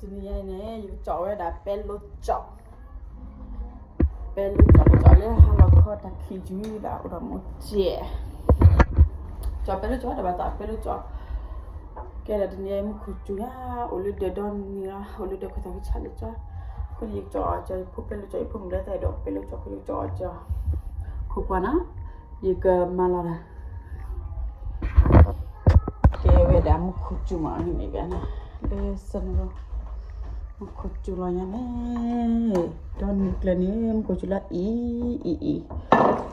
တနံၤညါအံၤန့ၣ် ယကကၠီဝဲဒၣ်ပဲလိကၠီ, ပဲလိကၠီ ကၠီလၢဟါလီၤခီတၢ်ခံးယုၢ်ဒၣ်အိၣ်ဒီးမိၢ်ကဲး, ကၠီပဲလိကၠီ တၢ်ဘၣ်သးပဲလိကၠီ, ကဲဒီးတနံၤညါအံၤ မူခိၣ်စူၤညါ အိၣ်လၢဒၢးဒီနံၤလီၤ, အိၣ်လၢဒၢးခွဲးသီးကဆါလၢကၠီ, အဃိန့ၣ် ယကကၠီအီၤကၠီ ယဖိပဲလိကၠီ ယဖိမုၣ်လၢသးဒီး ပဲလိကၠီ ပဲလိကၠီအီၤကၠီ, ခိၣ်ကွၢ်နီၤ, ယကမၤလီၤတၢ် ကဲဝဲဒၣ်မူခိၣ်စူၤမးန့ၣ်ကဲနီၤ, လၢစနူ မူခိၣ်စူၤလီၤညါန့ၣ်, ဒီနံၤကျၢၤန့ၣ် မူခိၣ်စူၤလီၤအံၤ အံၤ အံၤ,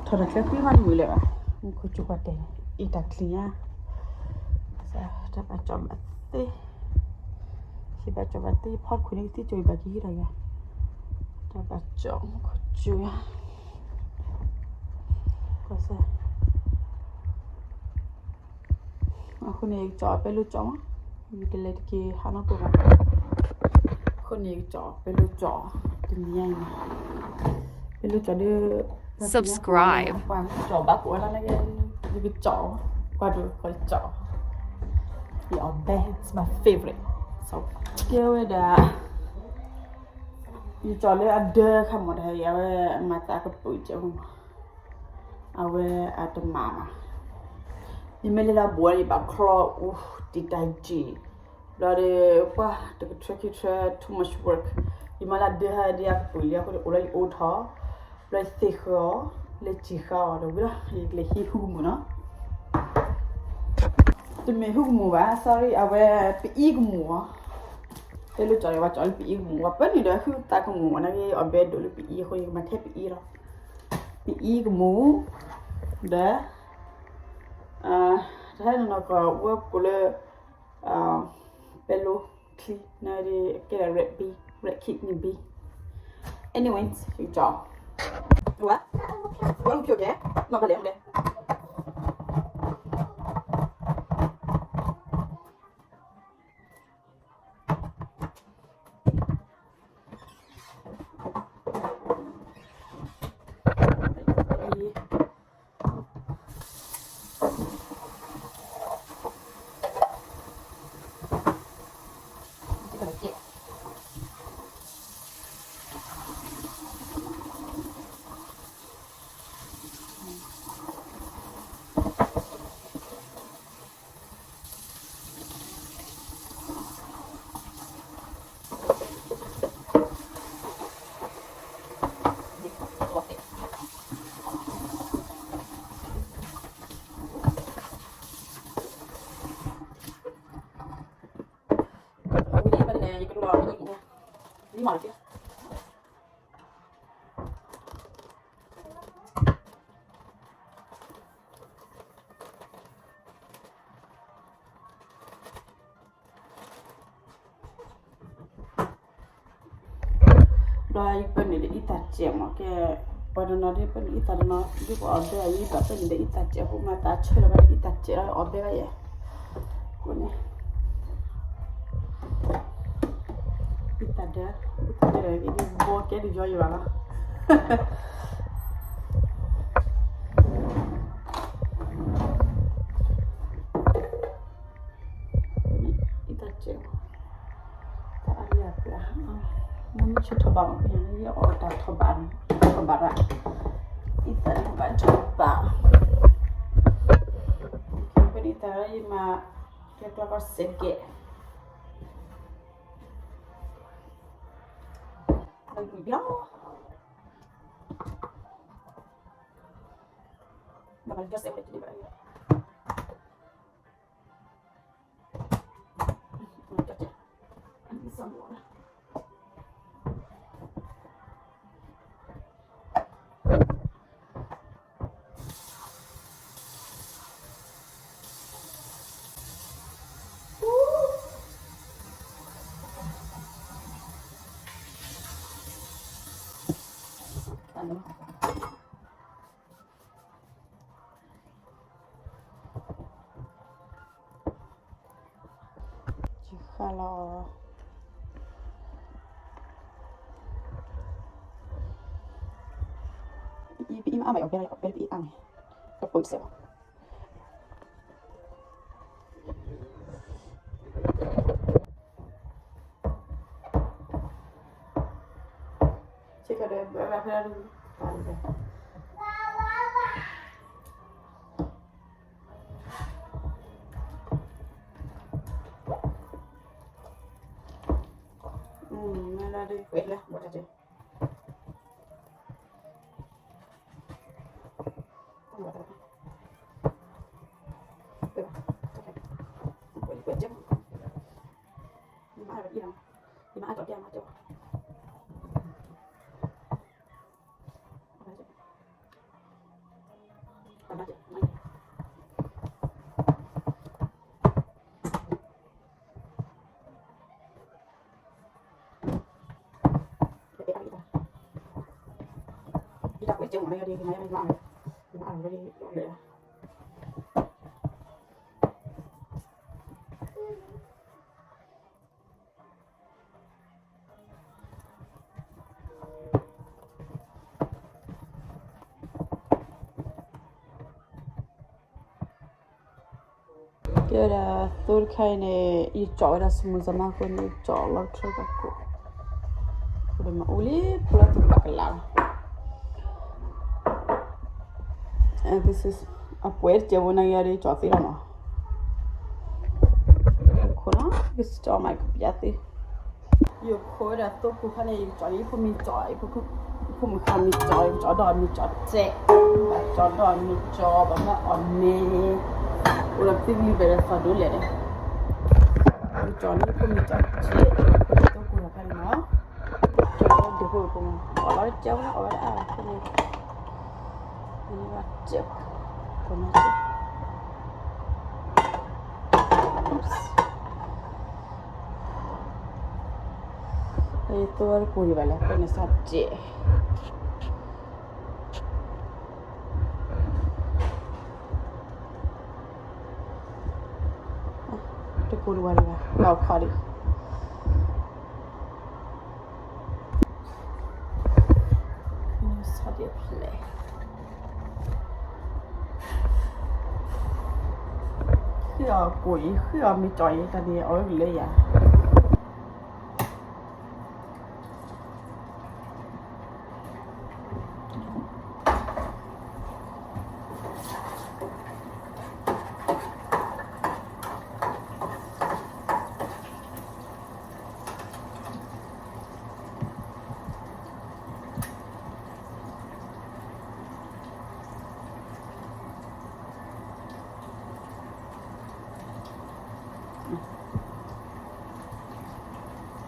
ထီၣ်တၢ်ချၢဃံမးတမုာ်လၢၤဘၣ်, မူခိၣ်စူၤပှၤတဲာ်န့ၣ် အံၤတၢ်ချံညါ, တၢ်ဘၣ်ကၠီဘၣ်သ့, ဟံၣ်ဘၣ်ကၠီဘၣ်သ့ ဖီတခိၣ်န့ၣ် ကသံကၠီဘၣ်ကဟံးထီၣ်ယၤ, တၢ်ဘၣ်ကၠီမူခိၣ်စူၤညါ အဃိန့ၣ် ယကကၠီပဲလိကၠီမး, ယကလဲၤတက့ၢ်ဟးနီၢ်ပှဲၤဘၣ်, အဃိန့ၣ် ယကကၠီပဲလိကၠီ တနံၤညါအံၤ, ပဲလိကၠီဒီး ပှၤကၠီဘၣ်ကိးဝဲဒၣ်န့ၣ်ကဲ, ယကကၠီ ပှၤဒိၣ်ကၠီ ယအီၣ်ဘဲ it's my favorite, ကဲဝဲဒၣ် ယကၠီလၢအဒၢခါမး တဟဲ အဝဲအမၤသးကပူၤကဲမး, အဝဲအတမၤဘၣ်, ယမ့ၢ်လဲၤလၢဘှီယဘၣ်ချီအူတံာ်တာ်ယံာ်, ဘျီဒီး ပှၤတကထၢခံထၢ too much work, ယမၤလၢဒၢဟဲဒ်အကပူၤလံအဃိန့ၣ် အိၣ်လၢယအိၣ်ထီၣ်, ဘျီယသ့ၣ်ဃၢၤအီၤ, လၢစံၣ်ဃၢၤအီၤဒီးဝံၤလီၤ ယကလဲၤဟံးဟူကမူၣ်နီၤ တမ့ၢ်ဟူကမူၣ်ဘၣ် sorry အဝဲ ပအံကမူၣ်အီၤ, တဲလိကၠီ ယဝဲကၠီလၢပအံကမူၣ် ပှၤပၢနုာ်ဒီးဟုသးကမူၣ်အီၤ နာ်က့အီၣ်ဘဲဒိၣ်လၢပအံအဃိ ယကမၤထဲပအံလီၤ, ပအံကမူၣ်, ဒီး တဟဲနီၢ်နီၢ်ကီၢ်ဝဲကိးလၢ ပဲလိချံ နာ်က့ကဲဒၣ် red bean, red kidney bean, anyways ယကၠီ ဝဲ ဝဲ okay, okay, မၤဘၣ်လဲၣ် မၤလဲၣ် ဒီးယပၢနုာ်ဒီးအံသၣ်စဲးမး ကဲ ပှၤတနီၤဒ်ပၢနုာ်အံသၣ်တနီၤ ဒ်ပှၤအီၣ်ဘဲအံၤ ဘၣ်ပၢနုာ်ဒီးအံသၣ်စဲး အဃိမၤသးဆၢလီၤဘၣ်ဒီးအံသၣ်စဲးလီၤ အီၣ်ဘဲဘၣ်ယဲၢ် အဃိန့ၣ် အံသၣ်ဒၢ အံသၣ်ဒၢ အံၤဘီကဲဒုးယီယဘၣ်လီၤ အံသၣ်စဲး တၢ်အါလၢအပျၢ် မ့ၢ်မ့ၢ်ဆၢထီၣ်ဘၣ်မး ပညိၣ်န့ၣ် ယအီၣ်တၢ်ထီၣ်ဘၣ် ထီၣ်ဘၣ်ရၣ် အံသၣ်န့ၣ်ဘၣ်ထီၣ်ဘၣ် ဖဲန့ၣ်တၢ်ယမၤ ကဲကျီကီစဲးကဲး လီၤ ယဃၣ်လီၤ ပအံမ့ၢ်အါမး အီၣ်ဘဲလီၤ အီၣ်ဘဲလီၤ ပအံအါန့ၣ် ကပိာ်စဲးလီၤ ပအံမ့ၢ်အါမး အီၣ်ဘဲလီၤ ပအံအါန့ၣ် ကပိာ်စဲးလီၤ ဆ့ကၤဒီး ဘၣ်ဖဲဒၣ်ဒုး ပာ်လီၤဒီး မ့ၢ်လၢဒုး ကွဲးလၢ ဘၣ်တၢ်တဲ ကဲဒၣ် သိတခါအံၤန့ၣ် ယကၠီဝဲဒၣ် စမူစမါ အဃိန့ၣ် ယကၠီလီၤထၢက့ၤကိၣ် အဃိဒီးမ့ၢ်အိၣ်လံ ဖိလၢသူၣ်ဘၣ်ကလၤလီၤ And this is အပှဲၤတကဲဝဲနၤယၤဒီး ယကၠီသ့လီၤနီၤ ယခိၣ်နီၤ ယကၠီမး ယကပျၢ်သ့ ယခိၣ်ဝဲဒၣ်သိကူၣ်ခါန့ၣ် ယကၠီန့ၣ် ယဖိမံကၠီ ယဖိမုၣ်ဃါမံကၠီ ယကၠီဒီးမံကၠီစဲး ဘၣ်ကၠီဒီးမံကၠီ ဘၣ်မ့ၢ်အီၣ်မ့ၤ အိၣ်ဒီးသံလံဘဲၣ်ဒီးသီဒိလဲၣ်န့ၣ် ယကၠီန့ၣ် ယဖိမံကၠီစဲး ယဖိသိကူၣ်ခါန့ၣ်နီၤ ကၠီဒီးဒုးဖိဖိမုၣ် အီၣ်လီၤကၠီဝဲ အီၣ်ဝဲဒၣ်အါဖိန့ၣ် ယသိဝဲတကူၣ်ဒံးဘၣ်လဲၣ် ဖဲန့ၣ်စးစဲး တကူၣ်ဒံးဘၣ်လၢၤဘၣ် လီၤခီဒံး ဃ့အီၤကိၣ်အံၤ ဃ့အီၤမ့ၢ်ကၠီအံၤ တၢ်န့ၣ်အီၣ်လၢယၤ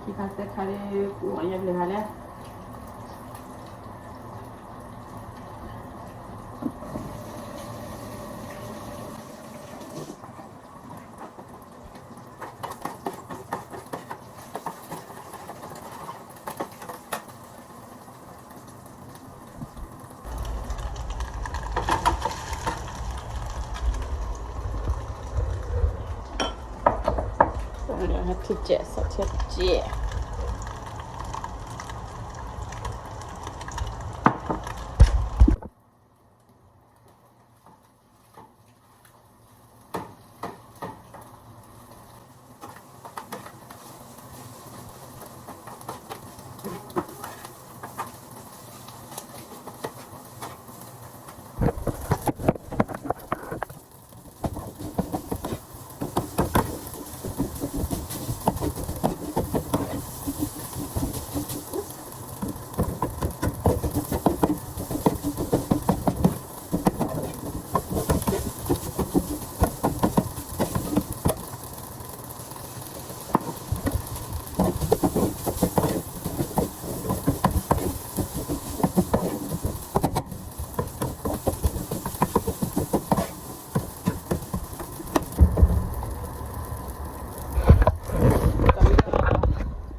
ခံခါသၢခါလၢ ကူအီၣ်ယဲၢ်ဘျဲၣ်ခါလဲၣ် ထံကဲး စီၤထံကဲး စီၤလံ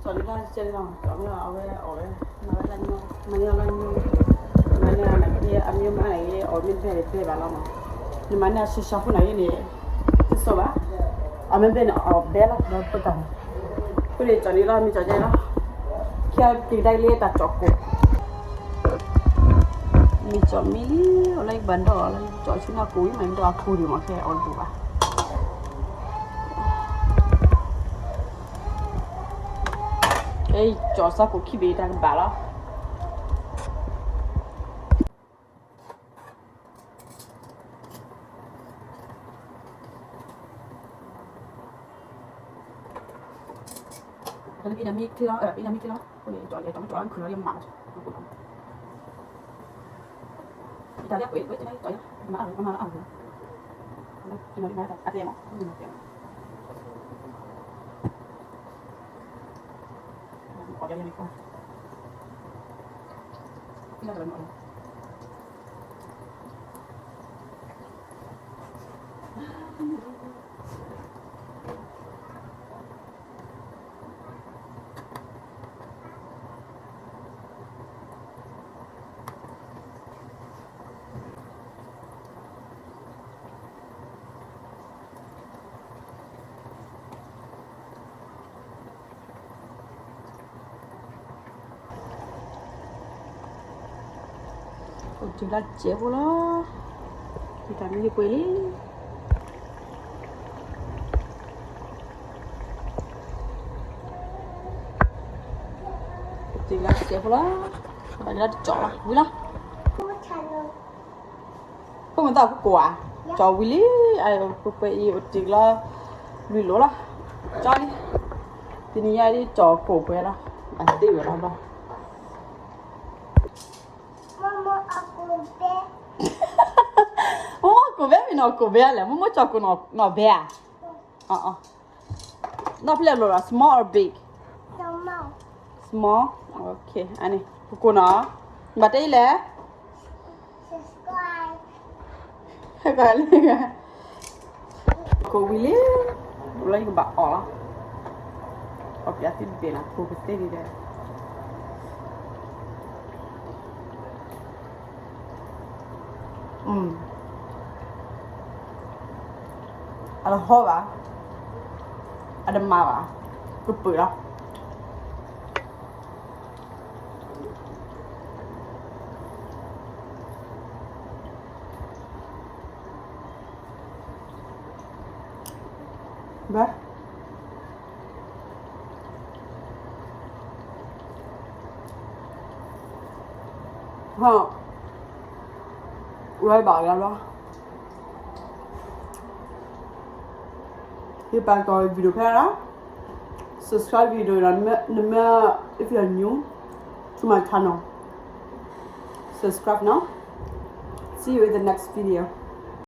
ဘၣ်ကဲလီၤ စီၤမ့ၢ်အဝဲအီၣ်ဝဲ မၤဝဲလၢညိ မၤလၢညိ မၤန့ၢ်အီၤနာ်က့ အမ့ၢ်မၤနာ်က့ အီၣ်မ့ၢ်ဘဲၣ်ဘဲၣ်ဘၣ်လီၤမး နမၤန့ၢ်အီၤဆှီဆှီဖိနာ်က့န့ၣ် တစိၢ်ဘၣ် အမ့ၢ်ဘဲၣ်န့ၣ် အီၣ်ဘဲလီၤဒီးဖိတၢ်န့ၣ် ဖိန့ၣ်ကၠီန့ၣ်လီၤ မ့ၢ်ကၠီကဲလီၤ ခဲက့ၤကဒါက့ၤလၢတၢ်ကၠီၣ်ကိၣ် မ့ၢ်ကၠီမ့ၢ်လံ အီၤလၢယဘၣ်ဒီးအီၤလၢ ကၠီဆူညါကိၣ်အံၤ မ့ၢ်ဒီးအကိၣ်ဒံးမး ခဲအီၤတဘၣ် ကၠီစၢ်ကိၣ်ခံဘ့ၣ်တၢ်ကဘၣ်လီၤ အ့ၣ်နမံချ့လီၤ အ့ၣ်နမံချ့လီၤ အဃိန့ၣ် ကၠီၤယဲ ကၠီၤမ့ၢ်ကၠီၤလီၤ မုၢ်ခုၣ်လီၤ ယမၤလီၤ အံၤတၢ်လၢကွဲးကွဲးကၠီၤယဲ မၤအါမၤအါ အတဲမး အတဲမး အိၣ်တုၤလၢစဲးဖိလီၤ, တၢ်မ့ၢ်ယပှဲၤလံ, အိၣ်တုၤလၢစဲးဖိလီၤ, ဘၣ်လၢတကၠီၤလီၤ ဝံၤလီၤ. ဖိမုၣ်သၣ်ဖိကိးဧါ, ကၠီၤဝံၤလံ, ပှဲၤပှဲၤအံၤအိၣ်တုၤလီၤ လွံၢ်လိၤလီၤ, ကၠီလံ, တနံၤညါဒ်ကၠီၤကိးပှဲၤလီၤ, အသ့ဝဲလီၤဘၣ်. မိၢ်မိၢ်ကိးဘဲမ့ၢ်နီၢ်ကိးဘဲလဲၣ်, မိၢ်မိၢ်ကၠီၤကိးနီၢ်ဘဲဧါ, နီၢ်ဖျဲၣ်လိာ်လီၤ small or big, small, အန့ၣ် ပကိးနီၢ်, ဘၣ်တဲအံၤလဲၣ် ကိးဝံၤလံ, လၢယကဘၣ်အီၣ်လီၤ, အီၣ်ပျးသ့ၣ်တဘ့ၣ်နီၤ ကိးကသ့ၣ်ဒ်လဲၣ်, အတဟီဘၣ်, အတမၤဘၣ်, ကပၢၤလီၤ. ဘၣ် ဟီ, ဝဲဘၣ်လီၤလီၤ, ယပာ်ကီၤ video ဖဲလီၤ, subscribe video နမ့ၢ်, if you're new to my channel, subscribe now, see you in the next video.